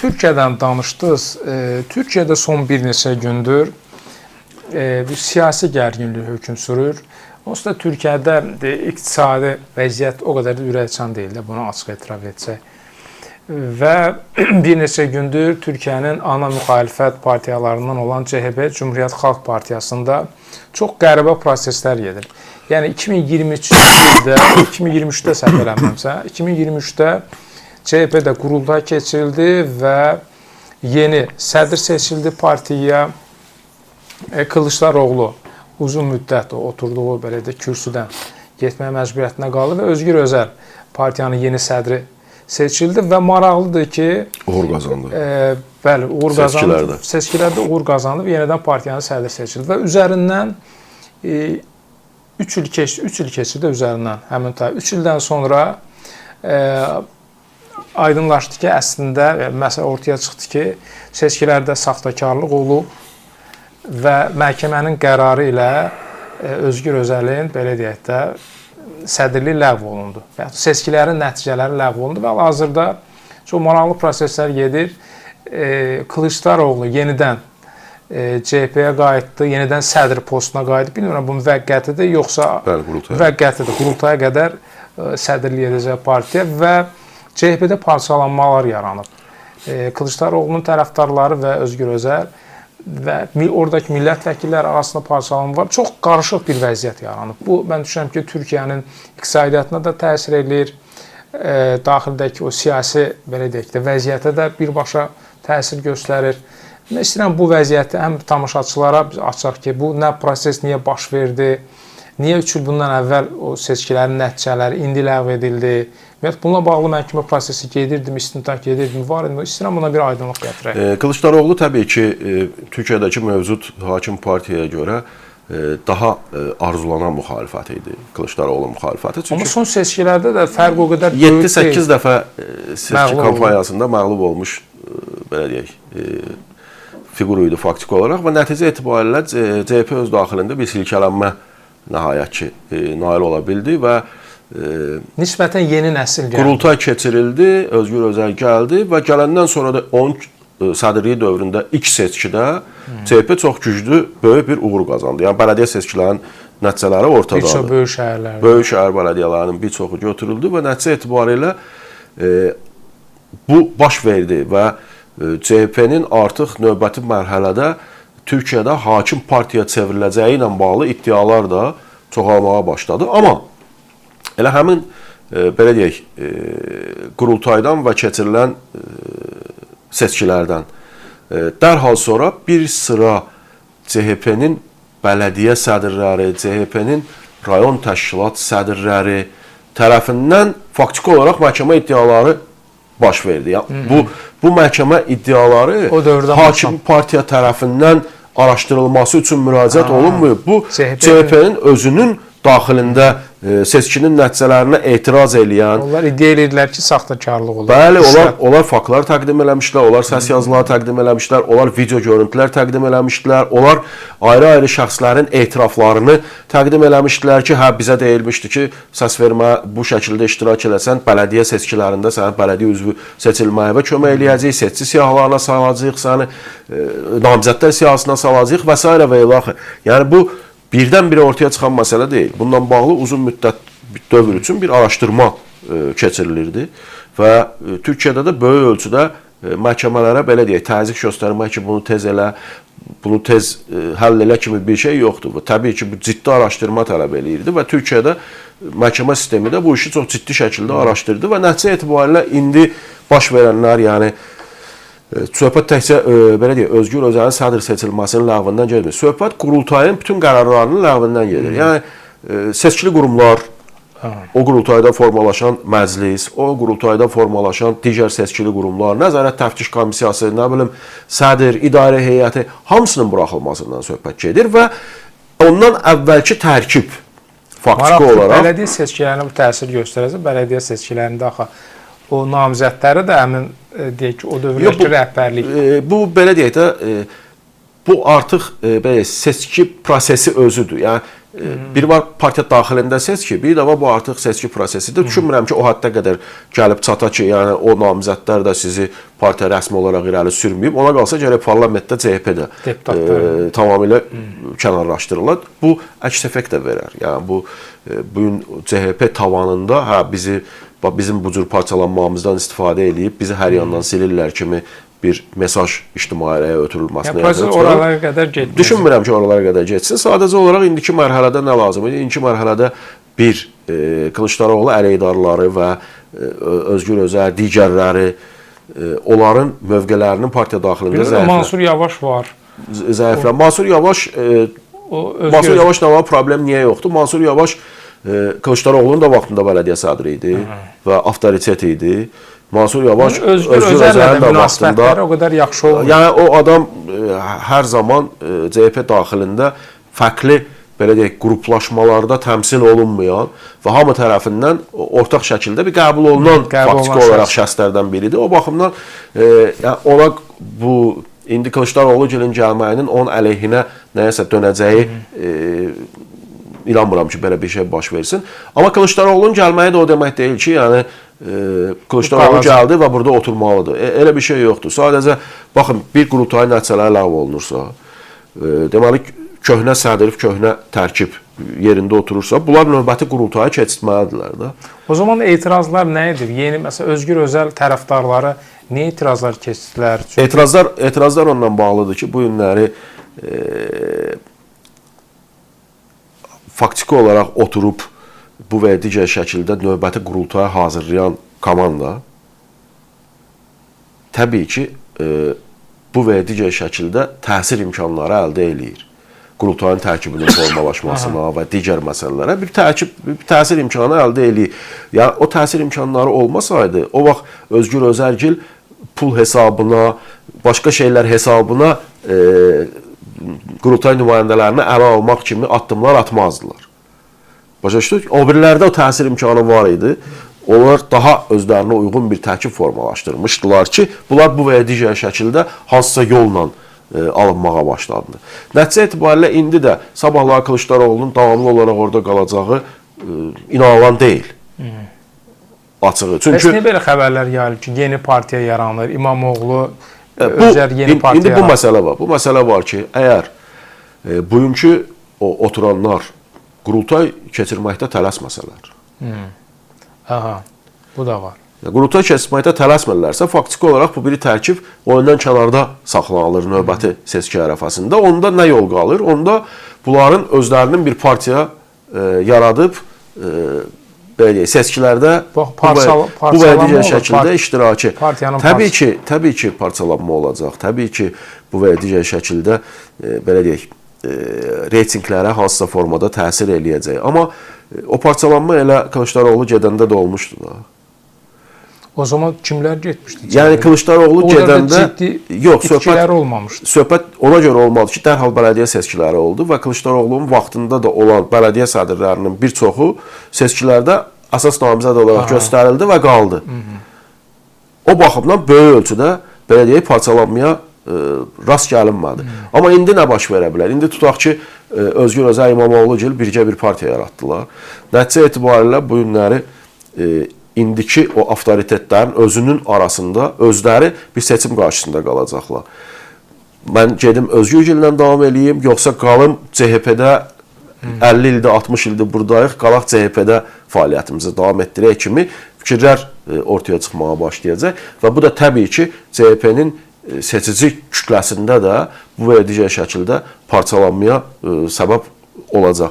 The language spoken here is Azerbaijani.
Türkiyədən danışdınız. Türkiyədə son bir neçə gündür bir siyasi gərginlik hökm sürür. Onsuz da Türkiyədə iqtisadi vəziyyət o qədər də ürəkaçan deyil də, bunu açıq etiraf etsək. Və bir neçə gündür Türkiyənin ana müxalifət partiyalarından olan CHP, Cumhuriyyət Xalq Partiyasında çox qəribə proseslər gedir. Yəni 2023-cü ildə, 2023-də səhv eləmirəmsə, 2023-də CHP-də qurultay keçirildi və yeni sədr seçildi partiyaya. Kılıçdaroğlu uzun müddət oturduğu belə də kürsüdən getməyə məcburiyyətinə qaldı və Özgür Özel partiyanın yeni sədri seçildi və maraqlıdır ki, uğur qazandı. Bəli, uğur qazandı. Seçkilərdə uğur qazandı və yenidən partiyanın sədri seçildi və üzərindən 3 il keçdi, 3 il keçdi üzərindən həmin tarix. 3 ildən sonra aydınlaşdı ki, əslində məsələ ortaya çıxdı ki, seçkilərdə saxtakarlıq olub və məhkəmənin qərarı ilə Özgür Özelin, belə deyək də, sədrliyi ləğv olundu. Və yaxud seçkilərin nəticələri ləğv olundu və hal-hazırda çox maraqlı proseslər gedir. Kılıçdaroğlu yenidən CHP-yə qayıtdı, yenidən sədr postuna qayıtdı. Bilmirəm, bu müvəqqətidir, yoxsa müvəqqətidir. Qurultaya qədər sədrlik edəcək partiya və CHP-də parçalanmalar yaranıb. Kılıçdaroğlunun tərəfdarları və Özgür Özel və oradakı millət vəkilləri arasında parçalanma var. Çox qarışıq bir vəziyyət yaranıb. Bu, mən düşünürəm ki, Türkiyənin iqtisadiyyatına da təsir eləyir, daxildəki o siyasi, belə deyək də, vəziyyətə də birbaşa təsir göstərir. Mən istəyirəm bu vəziyyəti həm tamaşaçılara biz açaq ki, bu nə proses niyə baş verdi, niyə 3 il bundan əvvəl o seçkilərin nəticələri indi ləğv edildi. Ümumiyyətlə, bununla bağlı məhkəmə prosesi gedirdimi, istintaq gedirdimi, var idi. İstəyirəm buna bir aydınlıq gətirək. Kılıçdaroğlu təbii ki, Türkiyədəki mövcud hakim partiyaya görə daha arzulanan müxalifət idi. Kılıçdaroğlu müxalifəti. Çünki amma son seçkilərdə də fərq o qədər böyük deyil. 7-8 dəfə seçki kampaniyasında məğlub olmuş, belə deyək, fiquru idi faktiki olaraq və nəticə etibarilə CHP öz daxilində bir silkələnmə nəhayət ki, nail ola bildi və nisbətən yeni nəsil gəldi. Qurultay keçirildi, Özgür Özel gəldi və gələndən sonra da onun sədrliyi dövründə ilk seçkidə CHP çox güclü, böyük bir uğur qazandı. Yəni bələdiyyə seçkilərinin nəticələri ortadadır. Bir çox böyük şəhərlərdə. Böyük şəhər bələdiyyələrinin bir çoxu götürüldü və nəticə etibarilə bu baş verdi və CHP-nin artıq növbəti mərhələdə Türkiyədə hakim partiya çevriləcəyi ilə bağlı iddialar da çoxalmağa başladı. Amma elə həmin, belə deyək, qurultaydan və keçirilən seçkilərdən dərhal sonra bir sıra CHP-nin bələdiyyə sədrləri, CHP-nin rayon təşkilat sədrləri tərəfindən faktiki olaraq məhkəmə iddiaları baş verdi. Yəni, bu məhkəmə iddiaları hakim partiya tərəfindən araşdırılması üçün müraciət olunmuyor. Bu, CHP-nin özünün daxilində seçkinin nəticələrinə etiraz eləyən... Onlar iddia edirdilər ki, saxtakarlıq olur. Bəli, onlar faktlar təqdim eləmişlər, onlar səs yazıları təqdim eləmişlər, onlar video görüntülər təqdim eləmişdilər, onlar ayrı-ayrı şəxslərin etiraflarını təqdim eləmişdilər ki, hə, bizə deyilmişdi ki, səs vermə bu şəkildə iştirak eləsən, bələdiyyə seçkilərində səni bələdiyyə üzvü seçilməyə kömək eləyəcək, seçki siyahılarına salacağıq səni, namizədlər siyahısına salacağıq və s. və ilaxır. Yəni, bu birdən-birə ortaya çıxan məsələ deyil. Bununla bağlı uzun müddət dövr üçün bir araşdırma keçirilirdi və Türkiyədə də böyük ölçüdə məhkəmələrə belə deyək, təzyiq göstərmək ki, bunu tez elə, bunu tez həll elə kimi bir şey yoxdur. Bu, təbii ki, bu ciddi araşdırma tələb eləyirdi və Türkiyədə məhkəmə sistemi də bu işi çox ciddi şəkildə araşdırdı və nəticə etibarilə indi baş verənlər, yəni söhbət təkcə belə deyək, Özgür Özelin sədr seçilməsinin ləğvindən getmir. Söhbət qurultayın bütün qərarlarının ləğvindən gedir. Yəni seçkili qurumlar, o qurultayda formalaşan məclis, o qurultayda formalaşan digər seçkili qurumlar, nəzarət təftiş komissiyası, nə bilim, sədr, idarə heyəti, hamısının buraxılmasından söhbət gedir və ondan əvvəlki tərkib faktiki olaraq bələdiyyə seçkilərinə bu təsir göstərəcək. Bələdiyyə seçkilərində axı o namizədləri də həmin deyək ki, o dövrlərdəki rəhbərlik. Bu belə deyək də, bu artıq belə seçki prosesi özüdür. Yəni Bir var partiya daxilində seçki, bir də var bu artıq seçki prosesidir. Düşünmürəm ki, o həddə qədər gəlib çata ki, yəni o namizədlər də sizi partiya rəsmi olaraq irəli sürməyib. Ona qalsa gərək parlamentdə CHP də tamamilə kənarlaşdırılar. Bu əks effekt də verər. Yəni bu bu gün CHP tavanında hə bizi bizim bu cür parçalanmamızdan istifadə eləyib bizi hər yandan silirlər kimi bir mesaj ictimaiyyəyə ötürülməsinə. Yəni proses oralara qədər getmir. Düşünmürəm ki, oralara qədər getsin. Sadəcə olaraq indiki mərhələdə nə lazım idi? İndiki mərhələdə bir Kılıçdaroğlu əleyhdarları və Özgür Özel, digərləri onların mövqelərinin partiya daxilində zəiflənmə. Mansur Yavaş var. Zəiflənmə. Mansur Yavaş Mansur Yavaşla var problem niyə yoxdur? Mansur Yavaş Kılıçdaroğlu'nun da vaxtında bələdiyyə sədri idi və avtoritet idi. Mansur Yavaş Özgür Özel'lə də münasibətləri o qədər yaxşı olmur. Yəni o adam hər zaman CHP daxilində fərqli belə deyək qruplaşmalarda təmsil olunmayan və hamı tərəfindən ortaq şəkildə bir qəbul olunan faktiki olaraq şəxslərdən biridir. O baxımdan yəni ona bu indi Kılıçdaroğlu-gilin gəlməyinin onun əleyhinə nəyəsə dönəcəyi inanmıram ki, belə bir şey baş versin. Amma Kılıçdaroğlu'nun gəlməyi də o demək deyil ki, yəni Kılıçdaroğlu gəldi və burada oturmalıdır. Elə bir şey yoxdur. Sadəcə baxın, bir qurultayın nəticələri ləğv olunursa, deməli köhnə sədr, köhnə tərkib yerində oturursa, bunlar növbəti qurultaya keçirtməlidirlər də. O zaman etirazlar nə edir? Yeni məsələn Özgür Özel tərəfdarları nə etirazlar keçirdilər? Çünki... Etirazlar ondan bağlıdır ki, bu günləri faktiki olaraq oturub bu və ya digər şəkildə növbəti qurultaya hazırlayan komanda təbii ki, bu və ya digər şəkildə təsir imkanları əldə eləyir. Qurultayın tərkibinin formalaşmasına və digər məsələlərə bir təsir imkanı əldə eləyir. Yəni o təsir imkanları olmasaydı, o vaxt Özgür Özərgil pul hesabına, başqa şeylər hesabına qurultay nümayəndələrini ələ almaq kimi addımlar atmazdılar. Başa düşdük? O birilərdə o təsir imkanı var idi. Onlar daha özlərinə uyğun bir tərkib formalaşdırmışdılar ki, bunlar bu və ya digər şəkildə hansısa yolla alınmağa başladı. Nəticə etibarilə indi də sabahlar Kılıçdaroğlu'nun davamlı olaraq orada qalacağı inanılan deyil. Açığı. Çünki bəs niyə belə xəbərlər yayılır ki, yeni partiya yaranır, İmamoğlu, Özer yeni partiya İndi bu məsələ var. Bu məsələ var ki, əgər bugünkü o oturanlar qurultay keçirməkdə tələsməsələr. Aha, bu da var. Qurultay keçirməkdə tələsmələrsə, faktiki olaraq bu biri tərkib oyundan kənarda saxlanılır növbəti seçki ərəfəsində. Onda nə yol qalır? Onda bunların özlərinin bir partiya yaradıb belə deyək, seçkilərdə bu və ya digər şəkildə iştirakı. Təbii ki, parçalanma olacaq. Təbii ki, bu və ya digər şəkildə belə deyək, reytinqlərə hansısa formada təsir eləyəcək. Amma o parçalanma elə Kılıçdaroğlu gedəndə də olmuşdu da. O zaman kimlər getmişdi? Yəni Kılıçdaroğlu gedəndə yox, söhbət olmamışdı. Söhbət ona görə olmadı ki, dərhal bələdiyyə seçkiləri oldu və Kılıçdaroğlu'nun vaxtında da olan bələdiyyə sədrlərinin bir çoxu seçkilərdə əsas namizəd olaraq göstərildi və qaldı. O baxımdan böyük ölçüdə belə deyək parçalanmaya rast gəlinmədi. Amma indi nə baş verə bilər? İndi tutaq ki, Özgür Özel, İmamoğlu gil bircə bir partiya yaratdılar. Nəticə etibarilə bu günləri indiki o avtoritetlərin özünün arasında özləri bir seçim qarşısında qalacaqlar. Mən gedim Özgür Gillə davam eləyim, yoxsa qalım CHP-də 50 ildir, 60 ildir buradayıq, qalaq CHP-də fəaliyyətimizi davam etdirək kimi fikirlər ortaya çıxmağa başlayacaq və bu da təbii ki, CHP-nin seçici kütləsində də bu və ya digər şəkildə parçalanmaya səbəb olacaq.